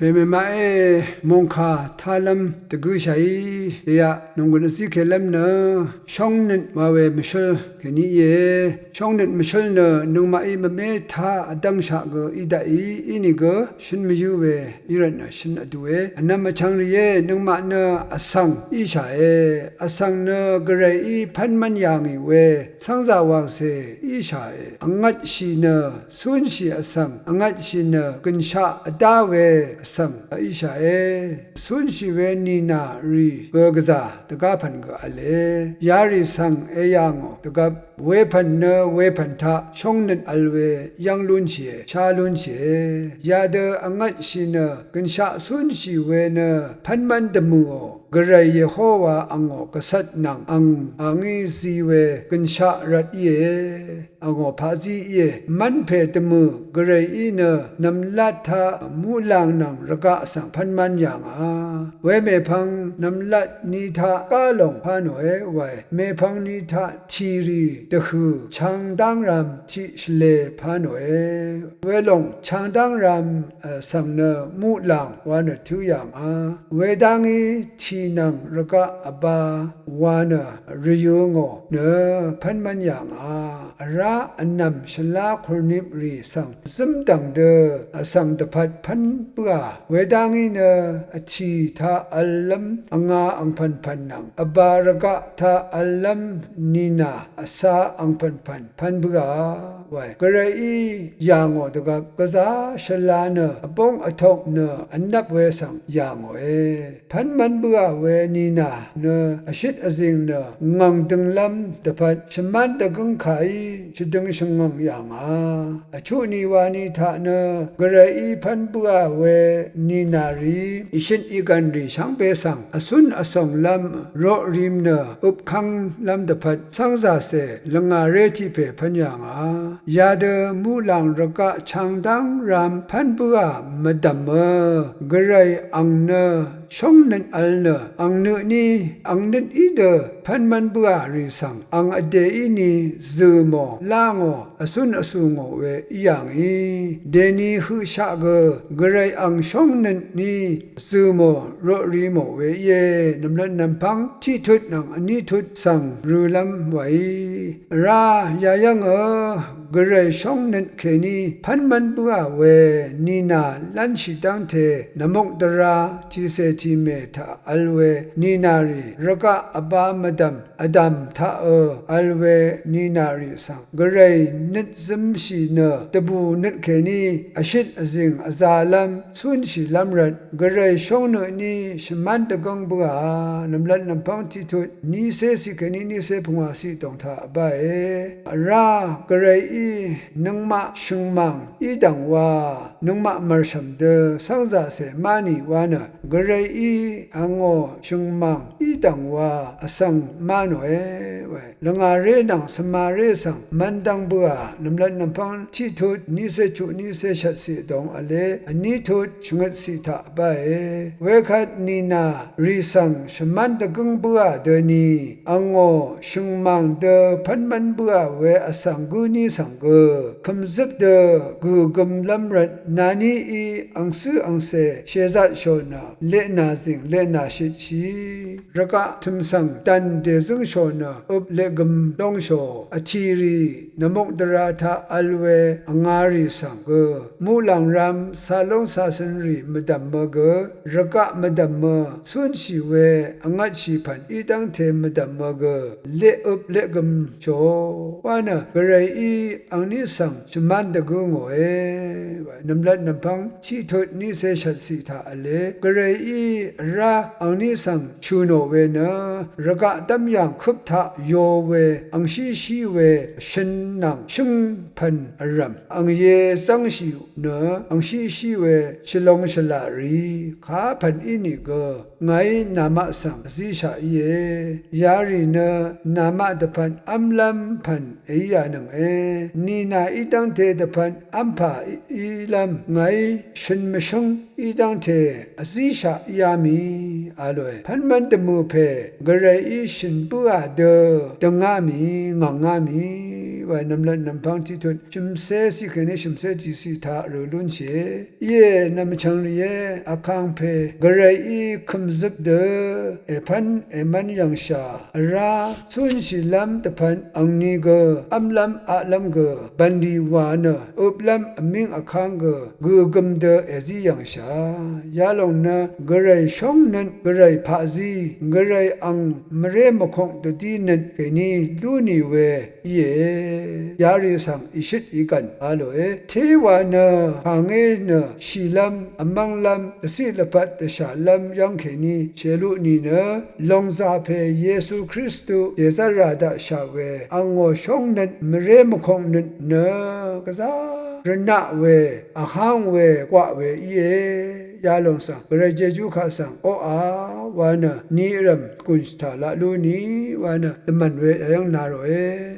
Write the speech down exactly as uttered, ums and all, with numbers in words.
Mèmèmaqé mòngkà tálv́m dvgǿshàí, dèyaq nònggùn vzíkelv́m nø shóngnøt wa we mvshǿl kèní íe. Shóngnøt mvshǿl nø nøngmaqí mvmé tá vdv́ngshaq gø í daqì, ínìgø shǿn mvyǿ we í rvtnø shǿn vdue. Vnvm vchvng rìé, nøngmaq nø vsvng íshàe. Vsvng nø Gvrayí pv́n mv́n yà ngì we cv́ngzà wàngcè íshàe. Vngvtshì nø cúnshì vsvng, vngvtshì nø gø̀nshaq vdá we vsvng íshàe. Cúnshì we nìnà rì gø gvzà dvgá pv̀n gø v̄le. Yarì svng èyà ngò dvgvp wepv̀n nø wepv̀n taq shóngnøt vl we yv́ng lúnshìe, shá lúnshìe. Yadø vngvtshì nø gø̀nshaq cúnshì we nø pv́n mv́n dvmø̀ò. Gvray Yehowa angò gvcvt nvng ang, angí zi we gø̀nshaq rvt íe. Angò paqzí íe. Mv́npè dvmø̀ Gvrayí nø nv̀mlat taq muqlàng nvng rvgaq svng pv́n mv́n yà ngà. Wemèpvng nv̀mlat ni taq gá lòng pá nòe wae. Mèpvng ni taq tìrì dvhø̀ chang dáng ram tiq shvlē pá nòe. Welòng chang dáng ram, e, svng nø muqlàng wa nø tǿ yà ngà. Wedá ngí tì nvng rvgaq vba wa nø rvyø̄ ngò nø pv́n mv́n yà ngà. Vrá vnv̀m shvlá kùrnip rì svng zǿmdv̀ng dø vsvng dvpvt pv́n bǿà. Wedá ngí nø vtì taq v̄llv́m vnga angpv̀npv̀n nvng vba rvgaq taq v̄llv́m nìnà vcā angpv̀npv̀n pv́n bǿà wae. Gvrayí yà ngò dvgvp gvzá shvla nø vbóng vtok nø vnvp we svng yà ngòe. Pv́n mv́n bǿà we nìnà nø vshøt vzìng nø ngv̀ng dønglv́m dvpvt shvmán dvgǿng kàí shvdøng shvngv̀ng yà ngà. Vchuq ni wani taq nø Gvrayí pv́n bǿà we nìnà rìí ìshøt ìgv̀n rì shvngbe svng vcún vsònglv́m roqrim nø øpkv́nglv́m dvpvt cv́ngzàcè lvngàré tiq pè pv́n yà ngà. Yadø muqlàng rvgaq chang dáng ram pv́n bǿà mvdv̀mø Gvray ang nø shóngnøt vl nø ang nø tní ang nøt í dø pv́n mv́n bǿà rì svng ang vdè íni zø̀ mò lá ngò vcún vsù ngò we í yà ngì. Dèni høqshaq gø Gvray ang shóngnøt tní zø̀ mò roqri mò we íe. Nv̀mlat nv̀mpv́ng tiqtut nvng vní tut svng rølv́m wàí. Vrá yayv́ngø Gvray shóngnøt kèní pv́n mv́n bǿà we nìnà lv́nshì dv́ngte nvmukdvrā tìcè tìmè taq vl we nìnà rì rvgaq vba mvdv̀m vdv̀m taqø vl we nìnà rì svng Gvray nøt zømshì nø dvbù nøt kèní vshøt vzìng vzālv́m cúnshìlv́m rvt Gvray shóngnø tní shvmán dvgǿng bǿà. Nv̀mlat nv̀mpv́ng tiqtut nícé ciq kèní nícé pungwà ciq dòng taq vbáe. Vrá Gvrayí nøngmaq shø̀ngmàng í dv̀ng wa nøngmaq mv̀rshv̀m dø cv́ngzàcè má nì wa nø Gvrayí angò shø̀ngmàng í dv̀ng wa vsvng má nòe wae. Lvngàré nvng svmaré svng mv́ndv́ng bǿà. Nv̀mlat nv̀mpv́ng tiqtut nícé chuq nícé shvtciq dòng v̄le vní tut shvngøtciq taq vbáe. Wekvt nìnà rì svng shvmán dvgǿng bǿà døni angò shø̀ngmàng dø pv́n mv́n bǿà we vsvng gǿ ní svng gø kø̀mzøp dø gø̀gømlv́m rvt nàníí angcǿ angcè shèzatshò nø leqnà zìng leqnà shøtshì rvgaq tø̀m svng dv̀n dèzǿngshò nø øp leqgøm lóngshò vtìrì nvmukdvrā taq vl we vngarì svng gø muqlàng ram calóng cacønrì mvdv̀mø gø rvgaq mvdv̀mø cúnshì we vngvtshì pv̀n í dv́ngte mvdv̀mø gø leqøp leqgømshò wa nø Gvrayí angní svng shvmán dvgǿ ngòe. Nv̀mlat nv̀mpv́ng tiqtut nícé shvtciq taq v̄le Gvrayí vrá angní svng shø̀ nò we nø rvgaq dv́myàng køp taq yo we angshíshí we shøn nvng shǿng pv̀n vrv̀m angye zv́ngshì nø angshíshí we shvlong shvlaq rì kapv̀n ínìgø ngàí namaq svng vzíshaq íe. Yarì nø namaq dvpvt v́mlv́m pv̀n èí yà nønge. Nìnà í dv́ngte dvpvt v́mpà ílv́m ngàí shø̀n mvshǿng í dv́ngte vzíshaq íá mì a lòe. Pv́n mv́n dvmø̀ pè Gvrayí shø̀n bǿà dø døngá mì ngv̀ngá mì wa nv̀mlat nv̀mpv́ng tiqtut shø̀mcé ciq kèní shø̀mcé tiqciq taq rø̀ lúnshìe. Íe nv̀mchv̀ng rìé, vkàngpè gvrayí kø̀mzøp dø èpv́n èmv́n yv̀ngshà vrá cúnshìlv́m dvpvt angni gø v́mlv́m aqlv́m gø bv̀nlì wa nø øplv́m vmíng vkáng gø gø̀gøm dø èzí yv̀ngshà. Yalòng nø gvray shóngnøt, gvray paqzí, gvray ang mvré mvkok dvdínøt kèní lú nì we íe. Yarì svng ìshøt ìgv̀n a lòe. Téwa nø kàngé nø shìlv́m, vmv́nglv́m, dvciq lvpat dvshàlv́m yv́ng kèní shèlu nìnø lòngzà pè Yesu Kristu dèzv́rà daqshà we angò shóngnøt mvré mvkoknøt nø gvzá rvnaq we, vháng we, gwaq we íe. Yalòng svng gvray jejú kaq svng oqà wa nø ni rv̀m gùn shvtà laq lú ni wa nø dvmv̀n we yayv́ng na ròe.